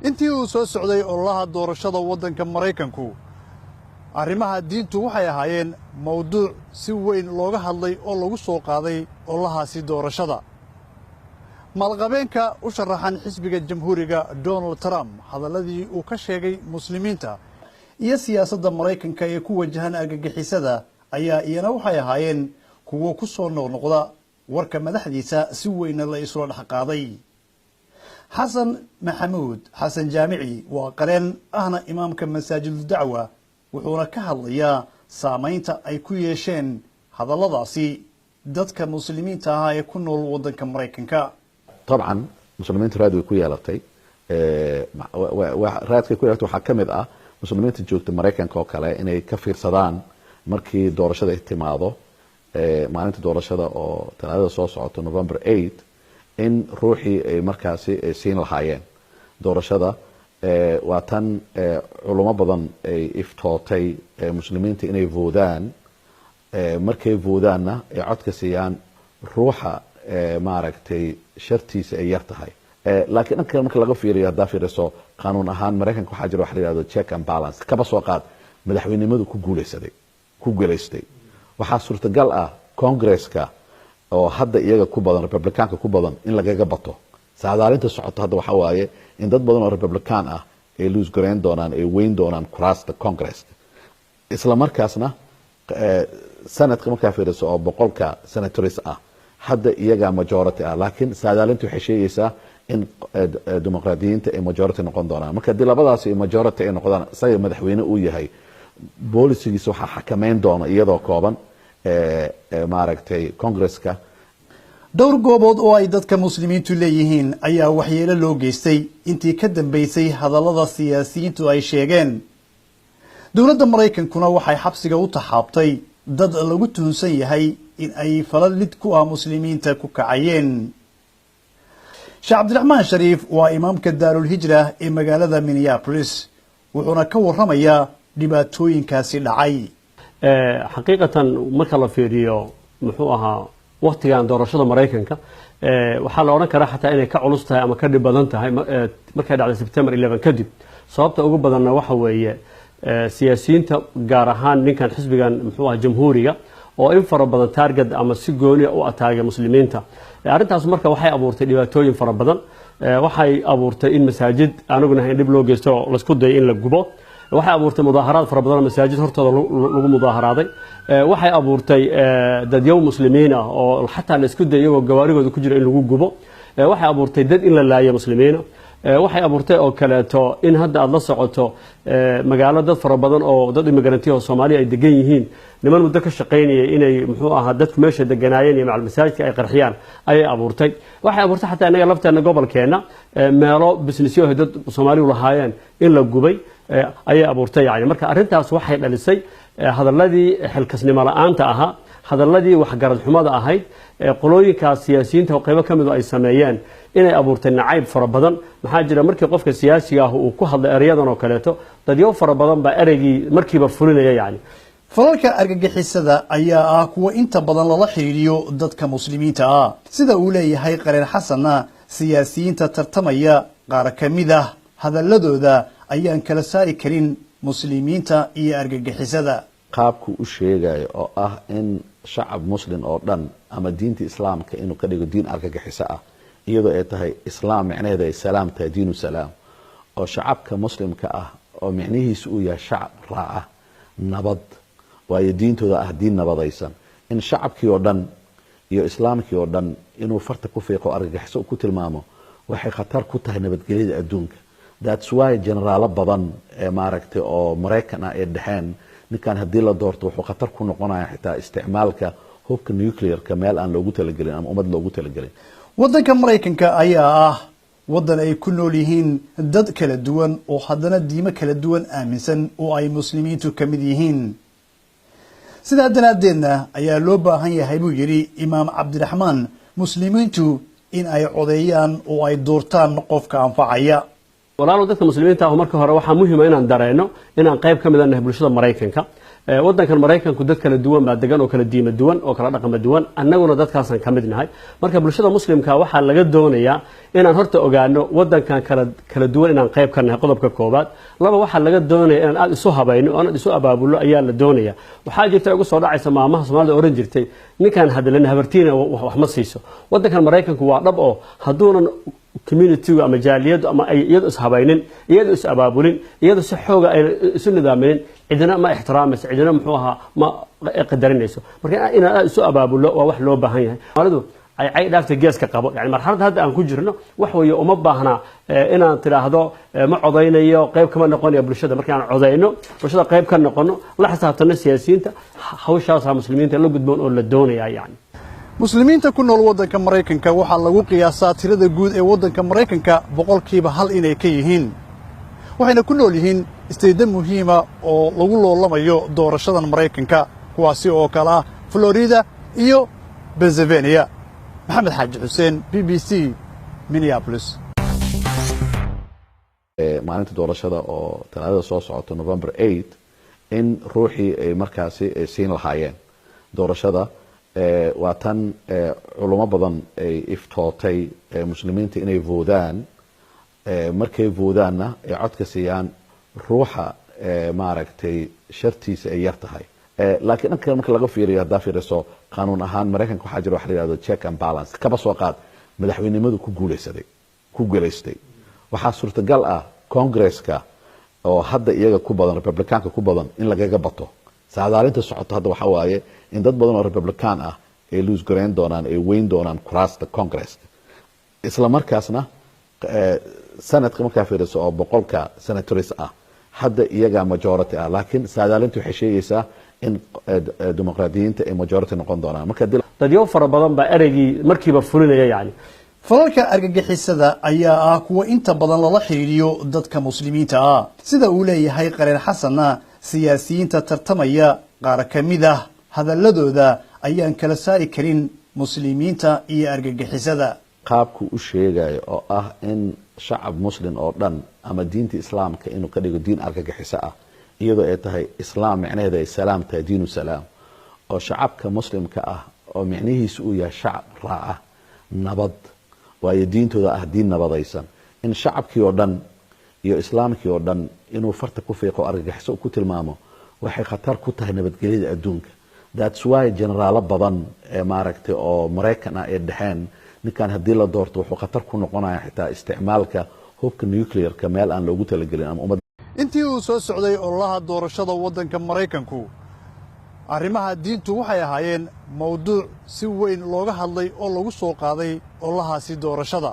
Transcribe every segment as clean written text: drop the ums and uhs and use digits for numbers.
Intii uu soo socday ololaha doorashada waddanka Maraykanku, arrimaha diintu waxay ahaayeen mawduuc si weyn looga hadlay oo lagu soo qaaday ololahaasi doorashada. Maalqabeenka u sharaxan xisbiga Jamhuuriga, Donald Trump, hadalladii uu ka sheegay Muslimiinta iyo siyaasadda Maraykanka ee ku wajahan argagixisada ayaa iyana waxay ahaayeen kuwo ku soo noqnoqda warka madaxdiisa, si weynna la isula dhex qaaday. Xasan Maxamuud Xasan Jaamici waa qareen ahna imaamka Masaajidudacwa, wuxuuna ka hadlayaa saamaynta ay ku yeesheen hadalladaasi dadka Muslimiinta ah ee ku nool waddanka Maraykanka. Dabcan, Muslimiintu raad way ku yeelatay. Raadkay ku yeelatay waxaa ka mid ah Muslimiinta joogta Maraykanka oo kale inay ka fiirsadaan markii doorashada ay timaado, maalinta doorashada oo Talaadada soo socoto, November 8, in ruuxii ay markaasi ay siin lahaayeen doorashada. Waa tan culamo badan ay iftootay Muslimiinta inay voodaan, markay voodaanna ay codka siiyaan ruuxa maaragtay shartiisa ay yar tahay. Laakiin dhanka kale marka laga fiiriyo, haddaa fiiriso qaanuun ahaan Maraykanka, waxaa jira waxa la yihahdo check and balance. Kaba soo qaad madaxweynimadu ku guulaystay, waxaa suurtagal ah Congresska oo hadda iyaga ku badan, Republicaanka ku badan, in lagaga bato. Saadaalinta socoto hadda waxaa waaye in dad badan oo Republican ah ay lose garayn doonaan, ay weyn doonaan kuraasta Congresska. Isla markaasna Senateka markaa fiiriso oo 100-ka senators ah, hadda iyagaa majority ah, laakiin saadaalinta waxay sheegaysaa in Dimuqraadiyiinta ay majority noqon doonaan. Marka haddii labadaasi ay majority ay noqdaan, isaga madaxweyne uu yahay, policygiisa waxaa xakameyn doona, iyadoo kooban, maaragtay, Congresska. Dhowr goobood oo ay dadka Muslimiintu leeyihiin ayaa waxyeelo loo geystay intii ka dambeysay hadallada siyaasiyiintu ay sheegeen. Dowladda Maraykankuna waxay xabsiga u taxaabtay dad lagu tuhunsan yahay in ay falal lid ku ah Muslimiinta ku kacayeen. Sheekh Cabdiraxmaan Shariif waa imaamka Daarulhijra ee magaalada Minneapolis, wuxuuna ka warramayaa dhibaatooyinkaasi dhacay. Xaqiiqatan, marka la fiiriyo, muxuu ahaa, waktigan doorashada Maraykanka, waxaa la odhan karaa xataa inay ka culus tahay ama ka dhib badan tahay markay dhacday September 11 kadib. Sababta ugu badanna waxa weeye siyaasiyiinta, gaar ahaan ninkan xisbigan, muxuu ahaa, Jamhuuriga, oo in fara badan target ama si gooniya u ataagay Muslimiinta. Arrintaas marka waxay abuurtay dhibaatooyin fara badan. Waxay abuurtay in masaajid aniguna in dhib loo geysto oo laisku dayo in la gubo. Waxay abuurtay mudaaharaad fara badan oo masaajid hortooda lagu mudaaharaaday. Waxay abuurtay dadyow Muslimiin ah oo xataa la isku dayay iyagoo gawaarigooda ku jira in lagu gubo. Waxay abuurtay dad in la laayo Muslimiina. Waxay abuurtay oo kaleeto in hadda aada la socoto magaalo dad fara badan oo dad immigrant oo Soomaaliya ay degan yihiin, niman muddo ka shaqaynayay inay, muxuu ahaa, dadku meesha deganaayeen iyo macal masaajidka ay qarxiyaan ayay abuurtay. Waxay abuurtay xataa innaga lafteena gobolkeenna meelo businessyo dad Soomaaliyu lahaayeen in la gubay ayay abuurtay. Yani marka arrintaas waxay dhalisay hadalladii xilkasnimo la-aanta ahaa, hadalladii waxgarad xumada ahayd qolooyinkaas siyaasiyiinta oo qaybo ka midu ay sameeyeen, inay abuurtay nacayb fara badan. Maxaa jira, markii qofka siyaasiga ah uu ku hadlay erayadan oo kaleeto, dadyo fara badan baa ereygii markiiba fulinaya yani. Falalka argagixisada ayaa ah kuwa inta badan lala xidhiidhiyo dadka Muslimiinta ah. Sida uu leeyahay qareen Xasanna, siyaasiyiinta tartamaya qaar ka mid ah hadalladooda ayaan kala saari karin Muslimiinta iyo argagixisada. Qaabku u sheegayo oo ah in shacab Muslim oo dhan ama diinta Islaamka inuu ka dhigo diin argagixiso ah, iyadoo ay tahay Islaam micnaheeda ay salaam tahay, diinu salaam, oo shacabka Muslimka ah oo micnihiisu uu yahay shacab raaca nabad, waayo diintooda ah diin nabadaysan, in shacabkii oo dhan iyo Islaamkii oo dhan inuu farta ku fiiqo, argagixiso ku tilmaamo, waxay khatar ku tahay nabadgelyada adduunka. That's why generaalo badan ee maaragtay oo Maraykan ah ay dhexeen ninkan haddii la doorto wuxuu khatar ku noqonaya xitaa isticmaalka hubka nuclearka meel aan loogu talagelin ama ummad loogu talagelin. Waddanka Maraykanka ayaa ah waddan ay ku nool yihiin dad kala duwan oo haddana diimo kala duwan aaminsan oo ay Muslimiintu ka mid yihiin. Sidaa daraaddeedna ayaa loo baahan yahay, buu yidhi Imaam Cabdiraxmaan, Muslimiintu in ay codeeyaan oo ay doortaan qofka anfacaya. Walaalow, dadka Muslimiinta ah marka hore waxaa muhiima inaan dareenno inaan qayb ka mid nahay bulshada Maraykanka. Waddankan Maraykanku dad kala duwan baa degan, oo kala diima duwan, oo kala dhaqama duwan. Annaguna dadkaasaan ka mid nahay. Marka bulshada muslimka waxaa laga doonayaa inaan horta ogaano waddankan kala duwan inaan qayb ka nahay, qodobka koobaad. Laba, waxaa laga doonaya inaan aada isu habayno oo aad isu abaabullo ayaa la doonaya. Waxaa jirta ugu soo dhacaysa maamaha Soomaalida oran jirtay, "Ninkaan hadlan habartiina wax ma siiso." Waddankan Maraykanku waa dhab oo hadduunan communitygu ama jaaliyadu ama ay iyadu ishabaynin, iyadu is abaabulin, iyadu si xooga ay isu nidaaminin, cidina ma ixtiraamayso, cidina muxuu ahaa ma qadarinayso. Marka inaan aad isu abaabullo waa wax loo baahan yahay. Soomaalidu ay cay dhaafta geeska qabo. Yani marxaladda hadda aan ku jirno wax weeye uma baahnaa inaan tidhaahdo ma codaynayo, qayb kama noqonayo bulshada. Marka aan codayno, bulshada qayb ka noqono, la xisaabtano siyaasiyiinta, hawshaasaa muslimiinta la gudboon oo la doonaya yani. Muslimiinta ku nool waddanka Maraykanka waxaa lagu qiyaasaa tirada guud ee waddanka Maraykanka 1% inay ka yihiin, waxayna ku nool yihiin isteedda muhiima oo lagu loolamayo doorashadan Maraykanka, kuwaasi oo kale ah Florida iyo Pennsylvania. Maxamed Xaaji Xuseen, BBC, Minneapolis. Maalinta doorashada oo Talaadada soo socoto, November 8, in ruuxii ay markaasi ay siin lahaayeen doorashada. Waa tan culamo badan ay iftootay muslimiinta inay voodaan, markay voodaanna ay codka siiyaan ruuxa maaragtay shartiisa ay yar tahay. Laakiin dhanka kale marka laga fiiriyo, haddaa fiiriso qaanuun ahaan Maraykanka waxaa jira waxa la yihahdo check and balance. Kaba soo qaad madaxweynimadu ku guulaystay, waxaa suurtagal ah Congresska oo hadda iyaga ku badan, Republicaanka ku badan, in lagaga bato. Saadaalinta socoto hadda waxaa waaye in dad badan oo Republican ah ay lose garayn doonaan, ay weyn doonaan kuraasta Congresska. Isla markaasna Senatka markaa fiiriso oo 100-ka senators ah hadda iyagaa majority ah, laakiin saadaalinta waxay sheegaysaa in Dimuqraadiyiinta ay majority noqon doonaan. Marka dadyo fara badan baa ereygii markiiba fulinaya yani. Falalka argagixisada ayaa ah kuwa inta badan lala xidhiidhiyo dadka muslimiinta ah, sida uu leeyahay qareen Xasanna. Siyaasiyiinta tartamaya qaar ka mid ah hadalladooda ayaan kala saari karin muslimiinta iyo argagixisada. Qaabku u sheegayo oo ah in shacab muslim oo dhan ama diinta islaamka inuu ka dhigo diin argagixiso ah, iyadoo ay tahay islaam micnaheeda ay salaam tahay, diinu salaam, oo shacabka muslimka ah oo micnihiisu uu yahay shacab raaca nabad, waayo diintooda ah diin nabadaysan, in shacabkii oo dhan iyo islaamkii oo dhan inuu farta ku fiiqo, argagixiso ku tilmaamo, waxay khatar ku tahay nabadgelyada adduunka. That's why generaalo badan ee maaragtay oo Maraykan ah ay dhexeen ninkan haddii la doorto wuxuu khatar ku noqonaya xitaa isticmaalka hubka nuclearka meel aan loogu talagelin ama ummad. Intii uu soo socday ololaha doorashada waddanka Maraykanku, arrimaha diintu waxay ahaayeen mawduuc si weyn looga hadlay oo lagu soo qaaday ololahaasi doorashada.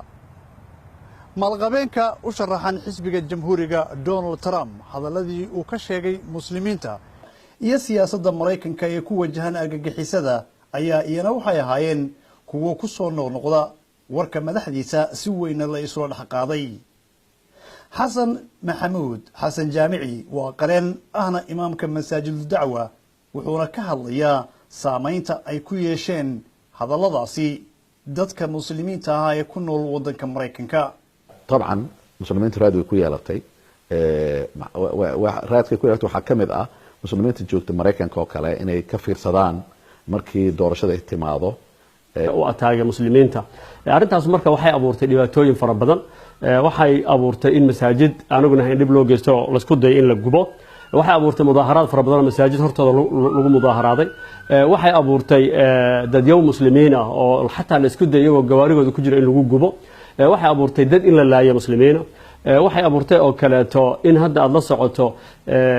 Maalqabeenka u sharaxan xisbiga Jamhuuriga Donald Trump hadalladii uu ka sheegay muslimiinta iyo siyaasadda Maraykanka ee ku wajahan argagixisada ayaa iyana waxay ahaayeen kuwo ku soo noqnoqda warka madaxdiisa, si weynna la isula dhex qaaday. Xasan Maxamuud Xasan Jaamici waa qareen ahna imaamka Masaajidu Dacwa, wuxuuna ka hadlayaa saamaynta ay ku yeesheen hadalladaasi dadka muslimiinta ah ee ku nool waddanka Maraykanka. Dabcan muslimiintu raad way ku yeelatay. Raadkay ku yeelatay waxaa ka mid ah muslimiinta joogta Maraykanka oo kale inay ka fiirsadaan markii doorashada ay timaado. U ataagay muslimiinta. Arrintaas marka waxay abuurtay dhibaatooyin fara badan. Waxay abuurtay in masaajid aniguna in dhib loo geysto oo laisku dayo in la gubo. Waxay abuurtay mudaaharaad fara badan oo masaajid hortooda lagu mudaaharaaday. Waxay abuurtay dadyow muslimiin ah oo xataa la isku dayay iyagoo gawaarigooda ku jira in lagu gubo. Waxay abuurtay dad in la laayo muslimiina. Waxay abuurtay oo kaleeto in hadda aada la socoto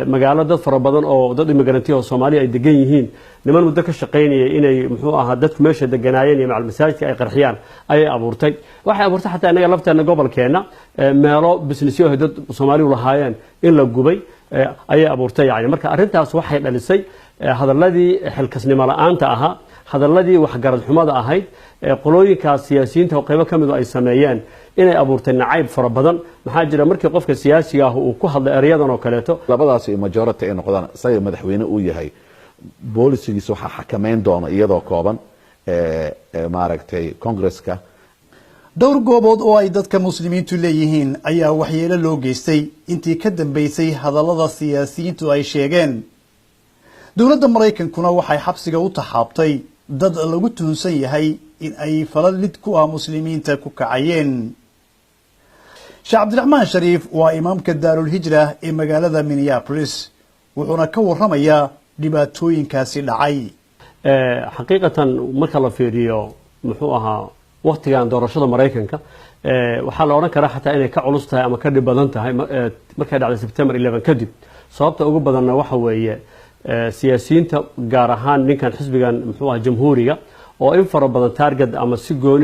magaalo dad fara badan oo dad immigrant oo Soomaaliya ay degan yihiin, niman muddo ka shaqaynayay inay muxuu ahaa dadku meesha deganaayeen iyo macal masaajidka ay qarxiyaan ayay abuurtay. Waxay abuurtay xataa innaga lafteena gobolkeenna meelo businessyo ay dad Soomaaliyu lahaayeen in la gubay ayay abuurtay yani. Marka arrintaas waxay dhalisay hadalladii xilkasnimo la-aanta ahaa, hadalladii waxgarad xumada ahayd qolooyinkaas siyaasiyiinta oo qaybo ka midu ay sameeyeen, inay abuurtay nacayb fara badan. Maxaa jira, markii qofka siyaasiga ah uu ku hadlay erayadan oo kaleeto labadaas iyo majority ay noqdaan, isaga madaxweyne uu yahay, boolisigiisa waxaa xakameyn doona iyadoo kooban maaragtay Congresska. Dhowr goobood oo ay dadka muslimiintu leeyihiin ayaa waxyeelo loo geystay intii ka dambeysay hadallada siyaasiyiintu ay sheegeen. Dowladda Maraykankuna waxay xabsiga u taxaabtay dad lagu tuhunsan yahay in ay falal lid ku ah Muslimiinta ku kacayeen. Sheekh Cabdiraxmaan Shariif waa imaamka Daarulhijra ee magaalada Minneapolis, wuxuuna ka warramayaa dhibaatooyinkaasi dhacay. Xaqiiqatan, marka la fiiriyo, muxuu ahaa, waktigan doorashada Maraykanka, waxaa la odhan karaa xataa inay ka culus tahay ama ka dhib badan tahay markay dhacday September 11 kadib. Sababta ugu badanna waxa weeye siyaasiyiinta, gaar ahaan ninkan xisbigan, muxuu ahaa, Jamhuuriga, oo in fara badan target ama si gooni